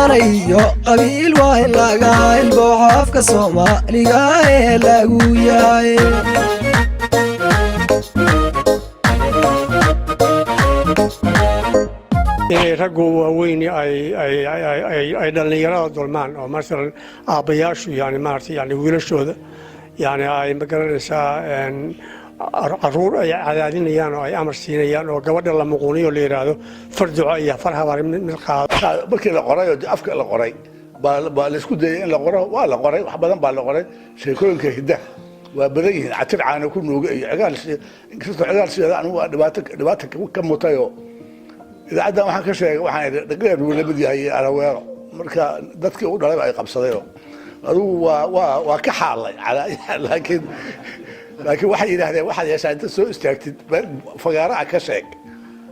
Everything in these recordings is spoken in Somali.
Iyo qabiil waa in laga ilbooxo afka Soomaaliga ee lagu yahay. Inay raggu waaweyn ay dhallinyarada dulmaan oo masalan aabbayaashu yani maarata yani wiilashooda yani ay ma garanaysaa caruur ay cadaadinayaan oo ay amar siinayaan oo gabadha la muquuniyo, la yidhaahdo far duco iyo far habaar mid qaado. Markii la qoray oo afka la qoray baa laisku dayay in la qoro. Waa la qoray, wax badan baa la qoray. Sheekooyinka hiddaha waa badan yihiin. Catir caana ku nuuga iyo cigaal, inkastoo cigaal sideeda anigu waa dhibaato ka mutayoo idaacaddan waxaan ka sheegay, waxaan idhi dhagdheer buu la mid yahay Araweelo. Marka dadkii u dhalayba ay qabsadayoo adigu waa ka xaalay, laakiin waxay yidhaahdeen waxaad yeeshaa inta soo istaagtid meel fagaara ah ka sheeg,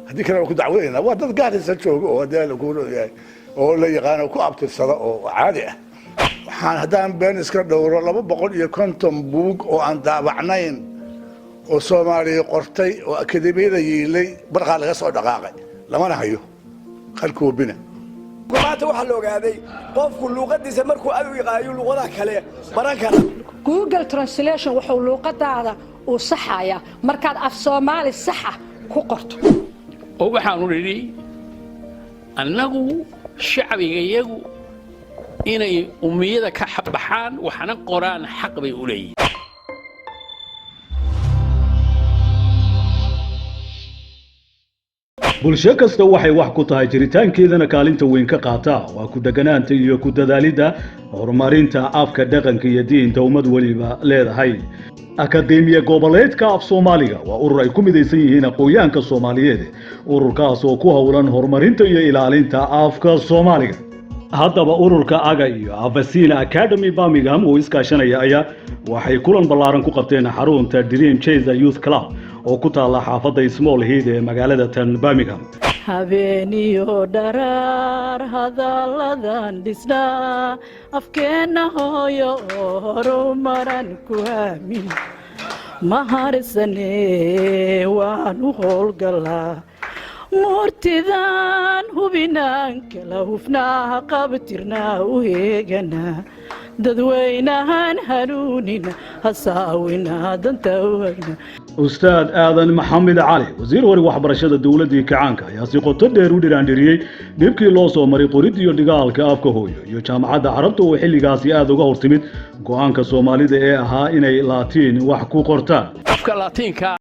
haddii kale waa ku dacweynaynaa. Waa dad gaarisa jooga oo haddii la kuuleeyahay oo la yaqaano ku abtirsada oo caadi ah. Waxaan haddaan been iska dhowro, 250 buug oo aan daabacnayn oo Soomaaliya qortay oo akademiyada yiilay barqaa laga soo dhaqaaqay, lamana hayo halkoobina. Maanta waxaa la ogaaday qofku luuqadiisa markuu aad u yaqaayo luuqadaha kale baran kara. Google Translation wuxuu luuqadaada uu saxayaa markaad af Soomaali saxa ku qorto. Oo waxaanu nidhi annagu shacbigayagu inay ummiyada ka baxaan waxna qoraan xaq bay u leeyihin. Bulsho kasta waxay wax ku tahay jiritaankeedana kaalinta weyn ka qaata waa ku dheganaanta iyo ku dadaalidda horumarinta afka, dhaqanka iyo diinta ummad weliba leedahay. Akadeemiya Goboleedka Af Soomaaliga waa urur ay ku midaysan yihiin aqoonyahanka Soomaaliyeed, ururkaas oo ku howlan horumarinta iyo ilaalinta afka Soomaaliga. Haddaba ururka AGA iyo Avasina Academy Birmingham oo iskaashanaya ayaa waxay kulan ballaaran ku qabteen xarunta Dream Chaser Youth Club oo ku taalla xaafadda Small Heath ee magaalada tan Birmingham. Habeeniyo dharaar hadalladan dhisnaa, afkeenna hooyo oo horumaran ku aamin ma harsane, waanu howlgalaa murtidan hubinaan kala hufnaa qabtirnaa u heeganaa dadweynahan hanuunina hasaawina danta u hagna. Ustaad Aadan Maxamed Cali, wasiir hore waxbarashada dowladdii kacaanka, ayaa si qoto dheer u dhiraandhiriyey dhibkii loo soo maray qorid iyo dhigaalka afka hooyo iyo Jaamacadda Carabta oo xilligaasi aada uga hortimid go'aanka Soomaalida ee ahaa inay Laatiin wax ku qortaan. Afka Laatiinka.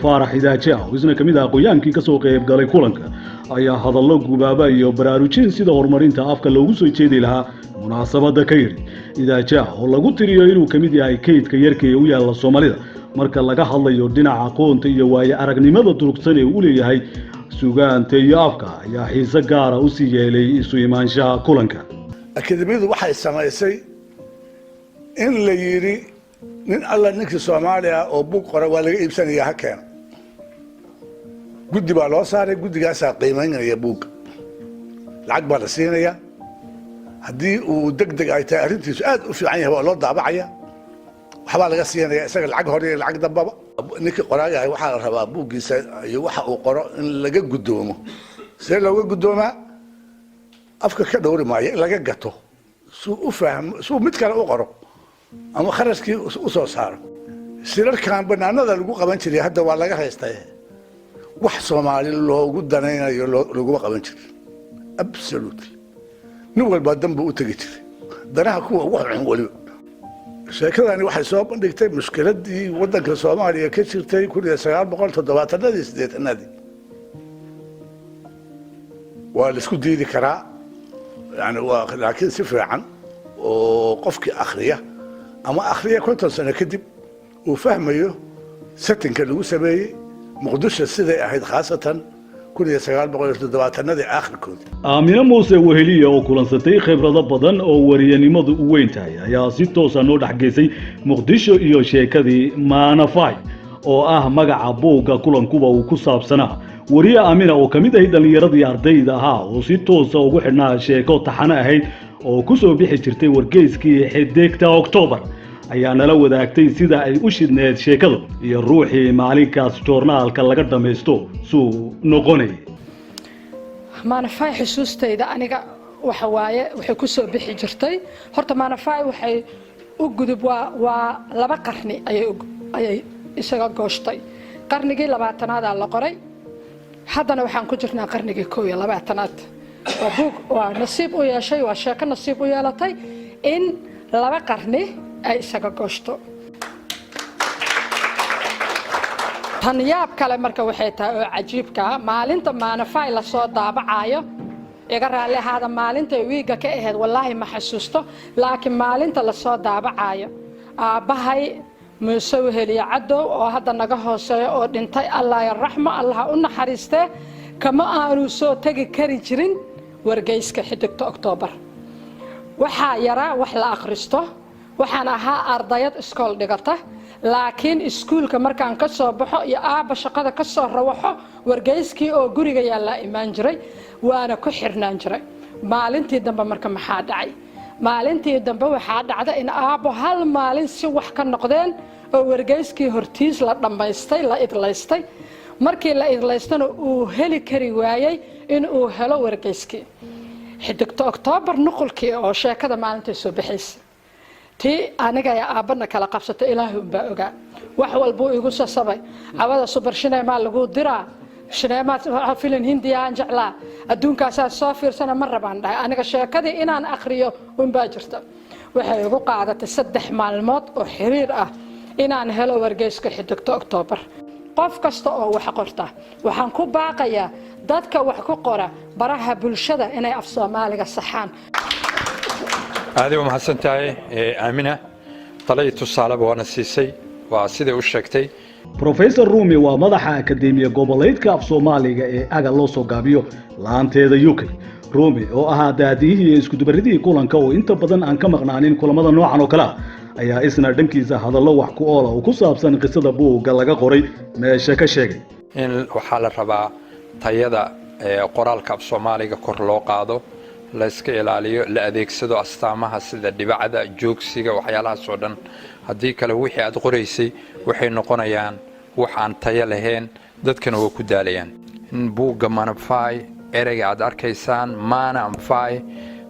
Faarax Idaaje ah oo isna ka mid ah aqoonyaankii ka soo qayb galay kulanka ayaa hadallo gubaaba iyo baraarujin sida horumarinta afka loogu soo jeedi lahaa munaasabadda ka yidhi. Idaaje ah oo lagu tiriyo inuu ka mid yahay kaydka yarka ee u yaalla Soomaalida marka laga hadlayo dhinaca aqoonta iyo waayo aragnimada durugsan ee uu leeyahay sugaanta iyo afka ayaa xiise gaara u sii yeelay isu imaanshaha kulanka. Akademiyadu waxay samaysay in la yidhi nin alla ninkii Soomaaliya oo buug qora waa laga iibsanaya, ha keeno. Guddi baa loo saaray, guddigaasaa qiimaynaya buugga, lacag baa la siinaya. Haddii uu deg deg ay tahay arrintiisu aad u fiican yahay, waa loo daabacaya, waxbaa laga siinaya isaga lacag hore iyo lacag dambaba. Ninkii qoraagahay waxaa la rabaa buuggiisa iyo waxa uu qoro in laga guddoomo. See looga guddoomaa? Afka ka dhowri maayo in laga gato suu u fahmo, suu mid kale u qoro. Ama kharashkii u soo saaro. Shirarkan banaanada lagu qaban jiray hadda waa laga haystay. Wax Soomaali loogu danaynayo laguma qaban jirin, absolutely. Nin walbaa dan buu u tegi jiray, danaha kuwa ugu xun weliba. Sheekadani waxay soo bandhigtay mushkiladii waddanka Soomaaliya ka jirtay 1970-adii, 80-adii. Waa la isku diidi karaa, yani waa, laakiin si fiican oo qofkii akhriya ama akhriya 50 sano kadib uu fahmayo setting-ka lagu sameeyey, Muqdisho siday ahayd, khaasatan 1970-adii aakhirkoodii. Aamine Muuse Weheliya oo kulansatay khibrado badan oo wariyanimadu u weyn tahay ayaa si toosa noo dhex geysay Muqdisho iyo sheekadii Maanafay, oo ah magaca buugga kulankuba uu ku saabsanaa. Wariye Aamina oo ka mid ahayd dhallinyaradii ardayda ahaa oo si toosa ugu xidhnaa sheeko taxano ahayd oo ku soo bixi jirtay wargeyskii Xidigta Oktoobar ayaa nala wadaagtay sida ay u shidneed sheekadu iyo ruuxii maalinkaas joornaalka laga dhammaysto suu noqonayay. Maanafay xusuustayda aniga waxa waaye, waxay ku soo bixi jirtay horta Maanafay waxay u gudub waa 2 qarni ayay isaga gooshtay. Qarnigii 20-aadaa la qoray, haddana waxaan ku jirnaa qarnigii 21-aad. Waa buug waa nasiib u yeeshay, waa sheeko nasiib u yeelatay in 2 qarni ay isaga gooshto. Tan yaab kale marka waxay tahay oo cajiibkaa, maalinta Maanafay lasoo daabacayo, iga raalli ahaada, maalintay wiigga ka ahayd wallaahi ma xasuusto, laakiin maalinta lasoo daabacayo aabbahay Muuse Weheliye Cadow oo hadda naga hooseeyo oo dhintay, Allah yaraxmo, Allaha u naxariistee, kama aanu soo tegi kari jirin wargeyska Xidigta Oktoobar. Waxaa yaraa wax la akhristo. Waxaan ahaa ardayad iskool dhigata, laakiin iskuulka markaan ka soo baxo iyo aabba shaqada ka soo rawaxo, wargeyskii oo guriga yaallaa imaan jiray, waana ku xirnaan jiray. Maalintii dambe marka maxaa dhacay? Maalintii dambe waxaa dhacda in aabbo hal maalin si wax ka noqdeen oo wargeyskii hortiis la dhammaystay, la idlaystay. Markii la idlaystana uu heli kari waayey in uu helo wargeyskii Xidigta Oktoobar nuqulkii oo sheekada maalintay soo baxaysa. Tii aniga ee aabbana kala qabsatay Ilaahay unbaa ogaa. Wax walbuu igu sasabay. Cawada subar shineemaa lagu diraa, shineemaad filin Hindiya aan jeclaa, adduunkaasaa soo fiirsana. Ma rabaan dhahay aniga, sheekadii inaan akhriyo unbaa jirta. Waxay igu qaadatay 3 maalmood oo xiriir ah inaan helo wargeyska Xidigta Oktoobar. Qof kasta oo wax qorta waxaan ku baaqayaa, dadka wax ku qora baraha bulshada, inay af Soomaaliga saxaan. Aad u mahadsan tahay, Aamina. Talo iyo tusaaleba waana siisay, waa siday u sheegtay. Professor Rumi waa madaxa Akadeemiya Goboleedka Af Soomaaliga ee AGA loo soo gaabiyo, laanteeda UK. Rumi oo ahaa daadiyihii iyo iskudubaridihii kulanka oo inta badan aan ka maqnaanin kulamada noocan oo kale ah ayaa isna dhankiisa hadallo wax ku oola oo ku saabsan qisada buugga laga qoray meesha ka sheegay. In waxaa la rabaa tayada qoraalka af Soomaaliga kor loo qaado, la iska ilaaliyo, la adeegsado astaamaha sida dhibacda, joogsiga, waxyaalahaas oo dhan. Haddii kale wixii aad qoraysay waxay noqonayaan wax aan tayo lahayn, dadkana waa ku daalayaan. In buugga Manafai, ereyga aad arkaysaan mana anfai,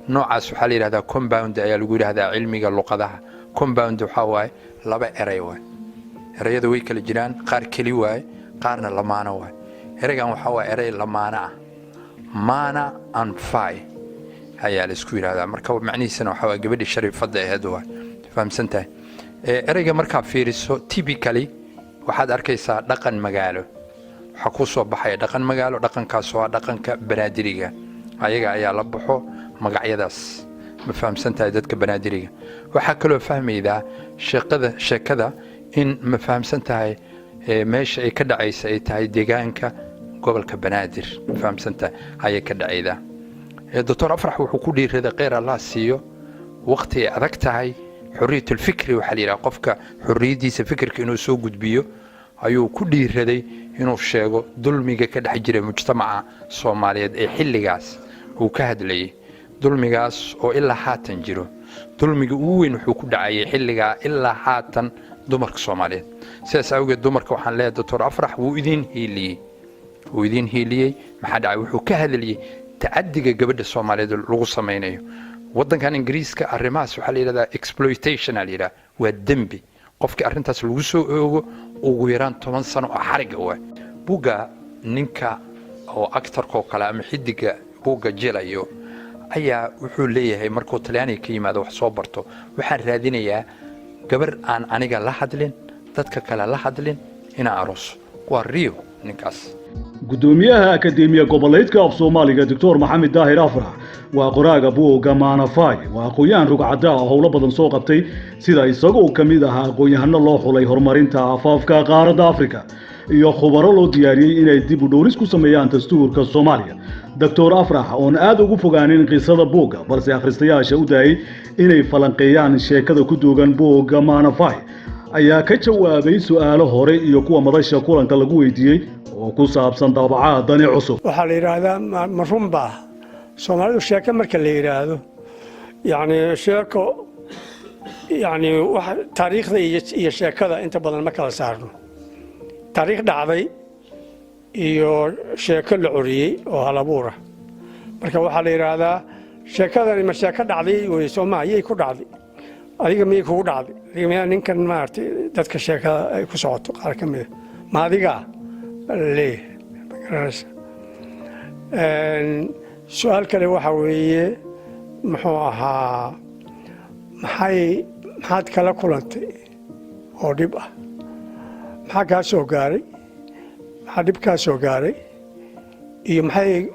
noocaas waxaa la yidhahdaa compound ayaa lagu yidhahdaa cilmiga luqadaha. Compound waxaa waaye laba erey waay. Ereyada way kala jiraan, qaar keli waaye, qaarna lamaano waay. Ereygan waxaa waaye erey lamaano ah, mana anfai ayaa la isku yidhahdaa. Marka macnihiisana waxaa waye gabadhii shariifadda aheed waay. Fahamsan tahay? Ereyga markaa fiiriso, typically waxaad arkaysaa dhaqan magaalo. Waxaa kuu soo baxaya dhaqan magaalo. Dhaqankaas waa dhaqanka Banaadiriga, ayaga ayaa la baxo magacyadaas. Ma fahamsan tahay? Dadka Banaadiriga. Waxaa kaloo fahmaydaa sheekada sheekada in, ma fahamsan tahay, meesha ay ka dhacaysa ay tahay deegaanka gobolka Banaadir. Ma fahamsan tahay? Ayay ka dhacaydaa. Doctor Afrax wuxuu ku dhiiraday, kheyr Allah siiyo, waqti ay adag tahay, xorriyatulfikri waxaa la yidhaha, qofka xorriyaddiisa fikirka inuu soo gudbiyo, ayuu ku dhiiraday inuu sheego dulmiga ka dhex jira mujtamaca Soomaaliyeed ee xilligaas uu ka hadlayay, dulmigaas oo ilaa haatan jiro. Dulmiga ugu weyn wuxuu ku dhacayay xilligaa ilaa haatan dumarka Soomaaliyeed. Sidaas awgeed dumarka waxaan leeyahay, Doctor Afrax wuu idiin hiiliyey, wuu idiin hiiliyey. Maxaa dhacay? Wuxuu ka hadlayay tacadiga gabadha Soomaaliyeed lagu samaynayo waddankan Ingiriiska. Arrimahaas waxaa la yidhahdaa exploitation aa la yidhaha. Waa dembi qofkii arrintaas lagu soo oogo, ugu yaraan 10 sano oo xariga waa. Buugga ninka oo actorka oo kale ama xidiga buugga jilayo ayaa wuxuu leeyahay, markuu Talyaaniga ka yimaado, wax soo barto, waxaan raadinayaa gabar aan aniga la hadlin, dadka kale la hadlin, inaan arooso. Waa riyo ninkaas. Gudoomiyaha Akadeemiya Goboleedka Af Soomaaliga, Doctor Maxamed Daahir Afrax, waa qoraaga buugga Maanafay. Waa aqoon-yahan rugcadda oo howlo badan soo qabtay, sida isagoo ka mid ahaa aqoon-yahano loo xulay horumarinta afaafka qaaradda Afrika iyo khubaro loo diyaariyey inay dib u dhowris ku sameeyaan dastuurka Soomaaliya. Doctor Afrax oon aad ugu fogaanin qisada buugga, balse akhristayaasha u daayey inay falanqeeyaan sheekada ku duugan buugga Maanafay, ayaa ka jawaabay su'aalo hore iyo kuwa madasha kulanka lagu weydiiyey oo ku saabsan daabacaadani cusub. Waxaa la yidhaahdaa, ma runbaa Soomaalidu sheeko marka la yidhaahdo, yacni sheeko, yacni wax taariikhda iyo sheekada inta badan ma kala saarno. Taariikh dhacday iyo sheeko la coriyey oo halabuura. Marka waxaa la yidhaahdaa, sheekadani ma sheeko dhacday wey? Soo maa yay ku dhacday? Adiga miyay kugu dhacday? Adiga miyaa ninkan maaragtay dadka sheekada ay ku socoto qaar ka mida ma adigaa leeyahay? Ma garanaysa. Su-aal kale waxa weeye, muxuu ahaa, maxaad kala kulantay oo dhib ah? Maxaa kaa soo gaaray? Maxaa dhib kaa soo gaaray? Iyo maxay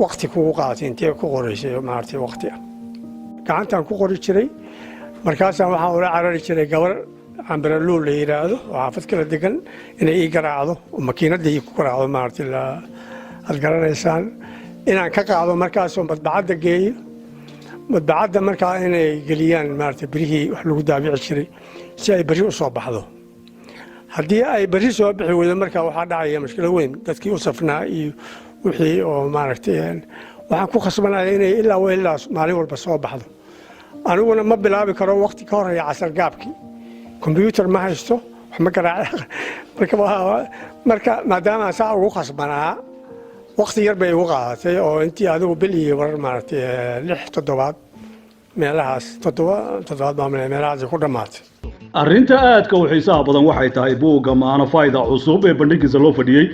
wakti kugu qaadatay? Intee ku qoraysay, maaragtay, wakti ah? Gacantaan ku qori jiray. Markaasaan waxaan ula carari jiray gabar Cambaraluul la yidhaahdo oo xaafad kala degan inay ii garaacdo oo makiinadda ii ku garaacdo, maaragtay, aad garanaysaan, inaan ka qaado, markaasoo madbacadda geeyo. Madbacadda markaa inay geliyaan, maaragtay, birihii wax lagu daabici jiray si ay berri u soo baxdo. Haddii ay berri soo bixi weydo, markaa waxaa dhacaya mushkilad weyn, dadkii u safnaa iyo wixii oo, maaragtay, waxaan ku khasbanaya inay ilaa wa ilaa maalin walba soo baxdo. Aniguna ma bilaabi karo waqti ka horeeya casar gaabkii. Kombyuutar ma haysto, wax ma garaac. Marka maadaama saa ugu khasbanaa, waqti yar bay igu qaadatay oo intii adigu bil iyo war, maaragtay, 6 toddobaad meelahaas, 7 toddobaad baa meelahaas ku dhammaatay. Arrinta aadka u xiisaha badan waxay tahay buugga Maanafayda cusub ee bandhigiisa loo fadhiyey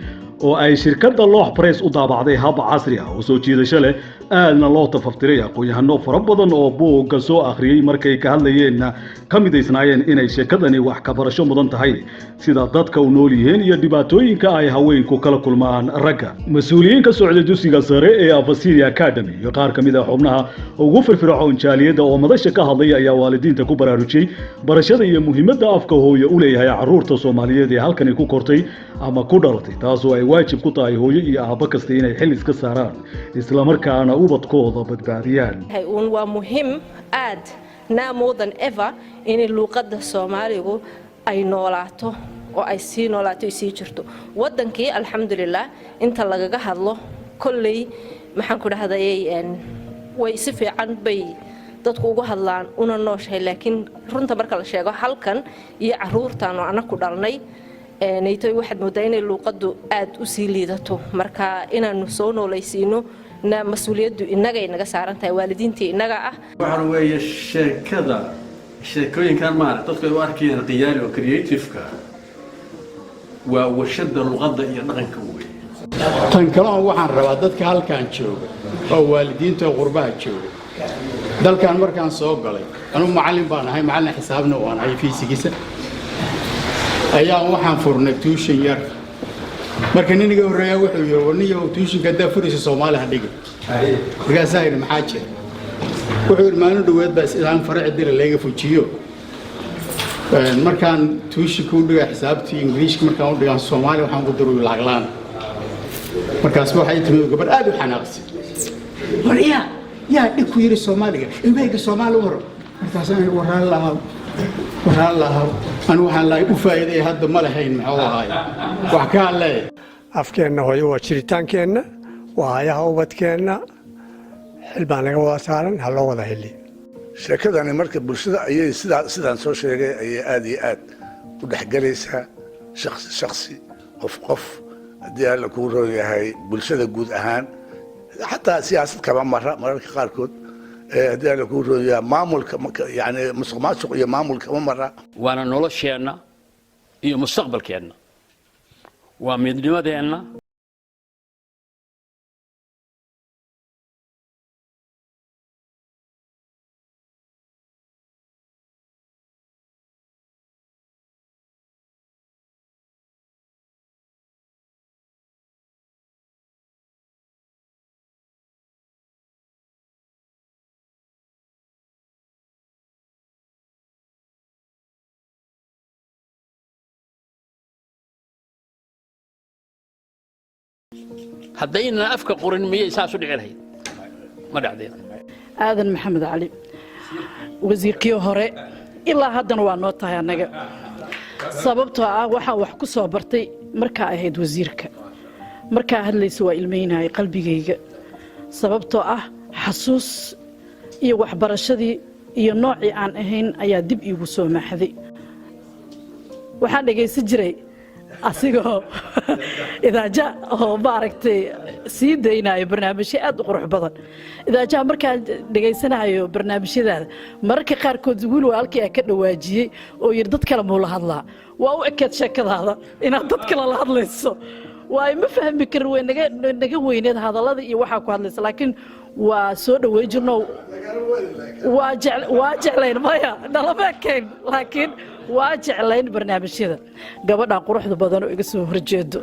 oo ay shirkadda Loox Press u daabacday hab casri ah oo soo jiidasho leh, aadna loo tafaftiray. Aqoon-yahano fara badan oo buugga soo akhriyey markay ka hadlayeenna ka midaysnaayeen inay sheekadani wax ka barasho mudan tahay, sida dadka u nool yihiin iyo dhibaatooyinka ay haweenku kala kulmaan ragga. Mas-uuliyiin ka socday dugsiga sare ee Afasiri Academy iyo qaar ka mid ah xubnaha ugu firfircoon jaaliyadda oo madasha ka hadlay ayaa waalidiinta ku baraarujiyey barashada iyo muhiimadda afka hooye u leeyahay carruurta Soomaaliyeed ee halkani ku kortay ama ku dhalatay, taasoo ay waajib ku tahay hooyo iyo aabbo kasta inay xil iska saaraan, islamarkaana ubadkooda badbaadiyaan. Uun waa muhiim aad now more than ever inay luuqadda Soomaaligu ay noolaato oo ay sii noolaato ay sii jirto waddankii. Alxamdulilah, inta lagaga hadlo kolley, maxaan ku dhahday, way si fiican bay dadku ugu hadlaan una nooshahay. Laakiin runta marka la sheego, halkan iyo caruurtaan oo annaku dhalnay naytoy, waxaad moodaa inay luuqaddu aad u sii liidato. Marka inaanu soo noolaysiino na mas-uuliyaddu innagay naga saaran tahay, waalidiintii innaga ah. Waxaan weeye sheekada, sheekooyinkan maarag dadku ay u arkayaan khiyaali oo creative-ka, waa warshada luqadda iyo dhaqanka weeye. Tan kale waxaan rabaa dadka halkan jooga oo waalidiinta oo qurbaha jooga. Dalkan markaan soo galay, anugu macallin baan ahay, macallin xisaabna waan ahay, fiisigiisa ayaa. Waxaan furnay tuition yar. Marka nin iga horreeya wuxuu yidhi, "War niyow, tuitionka haddaa furaysa Soomaali ha dhigin." Markaasaa yidhi, "Maxaa jira?" Wuxuu yidhi, "Maalin dhoweed baa islaan faraci dira layga fujiyo. Markaan tuitionka u dhigaa xisaabtii Ingiriishka, markaan u dhigaan Soomaali waxaan ku daruy lacag la'aan. Markaas waxay timid gabadh aad u xanaaqsay. War yaa dhig ku yidhi Soomaaliga, ilmahayga Soomaali u horo?" Markaasaan yidhi, "Waraan lahaa, waraan lahaa, anigu waxaan lahay u faa'iiday hadda ma lahayn." Muxuu ahaay wax kaa leeyahay? Afkeenna hooyo waa jiritaankeenna, waa hayaha ubadkeenna. Xil baa naga wada saaran, ha loo wada heli. Sheekadani marka bulshada ayay sidaa sidaan soo sheegay ayay aad iyo aad u dhexgelaysaa, shaksi shaksi, qof qof, haddii Alla kuu roon yahay, bulshada guud ahaan, xataa siyaasad kama mara mararka qaarkood. Haddii Alla kuu rooyaa, maamulka, yani musuq maasuq iyo maamulka ma mara. Waana nolosheenna iyo mustaqbalkeenna, waa midnimadeenna. Haddaynan afka qorin, miyay saas u dhici lahayd? Ma dhacdeen. Aadan Maxamed Cali, wasiirkii hore, ilaa haddana waa noo tahay annaga, sababtoo ah waxaan wax ku soo bartay markaa ahayd wasiirka. Markaa hadlaysa waa ilmaynayay qalbigayga, sababtoo ah xasuus iyo waxbarashadii iyo noocii aan ahayn ayaa dib iigu soo maaxday. Waxaan dhegaysan jiray asigoo Idaaja oo maaragtay sii daynayo barnaamijyo aad u qurux badan. Idaajaha markaan dhegaysanayo barnaamijyadaada, mararka qaarkood wiil walaalkii aa ka dhawaajiyey oo yidhi, "Dad kale muu la hadlaa?" Waa u ekeed sheekadaada inaad dad kale la hadlayso. Waay ma fahmi karin, way naga weyneed hadallada iyo waxaa ku hadlaysa, laakiin waa soo dhawey jirno, waa jeclayn. Maya, nalama ekayn, laakiin waa jeclayn barnaamijyada. Gabadhan quruxda badan oo iga soo horjeedo,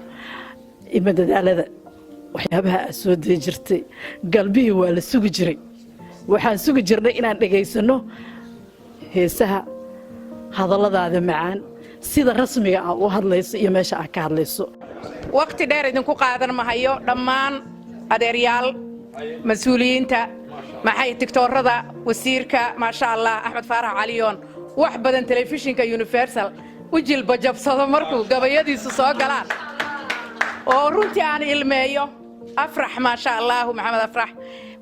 ima dadaalada waxyaabaha aad soo dee jirtay, galbihii waa la sugi jiray. Waxaan sugi jirnay inaan dhegaysano heesaha, hadalladaada macaan, sida rasmiga ah u hadlayso iyo meesha aad ka hadlayso. Waqti dheer idinku qaadan mahayo. Dhammaan adeeryaal, mas-uuliyiinta, maxay, tigtoorada, wasiirka, maasha Allah, Axmed Faarax Caliyoon, wax badan telefishinka Universal u jilba jabsado markuu gabayadiisu soo galaan oo runtii aan ilmeeyo. Afrax, maasha Allahu, Maxamed Afrax,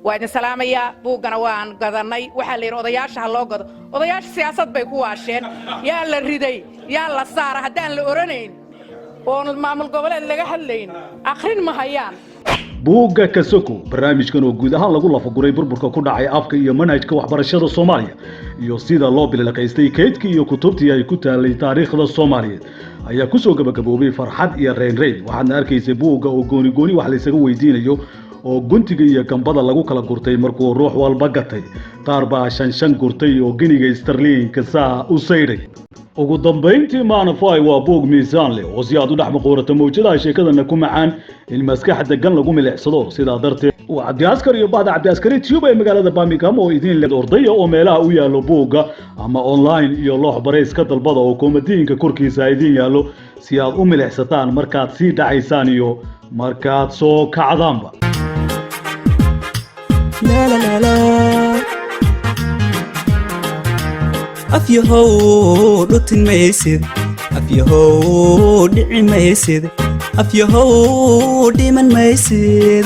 waa idin salaamayaa. Buuggana waan gadannay. Waxaa la yidhi odayaasha ha loo gado. Odayaasha siyaasad bay ku waasheen. Yaa la riday, yaa la saara, haddaan la oranayn oon maamul goboleed laga hadlayn, akhrin ma hayaan. Buugga Kasoko, barnaamijkan oo guud ahaan lagu lafaguray burburka ku dhacay afka iyo manhajka waxbarashada Soomaaliya iyo sida loo bililiqaystay kaydkii iyo kutubtii ay ku taalay taariikhda Soomaaliyeed, ayaa kusoo gabagaboobay farxad iyo reynreyn. Waxaadna arkaysay buugga oo gooni gooni wax laysaga weydiinayo oo guntiga iyo gambada lagu kala gurtay markuu ruux walba gatay. Qaar baa shan shan gurtay oo giniga starliinka saa u saydhay. Ugu dambayntii, Maanafai waa buug miisaan leh oo si aad u dhex maquurato mawjadaha sheekadana ku macaan in maskax degan lagu milicsado. Sidaa darteed, waa Cabdiaskar iyo bahda Cabdiaskari Tube ee magaalada Birmingham oo idin leh ordaya oo meelaha u yaallo buugga ama online iyo loox barays ka dalbada oo koomadiinka korkiisa idin yaallo, si aad u milicsataan markaad sii dhacaysaan iyo markaad soo kacdaanba. La la la la. Afyahow dhutin maysid, afyahow dhici maysid, afyahow dhiman maysid.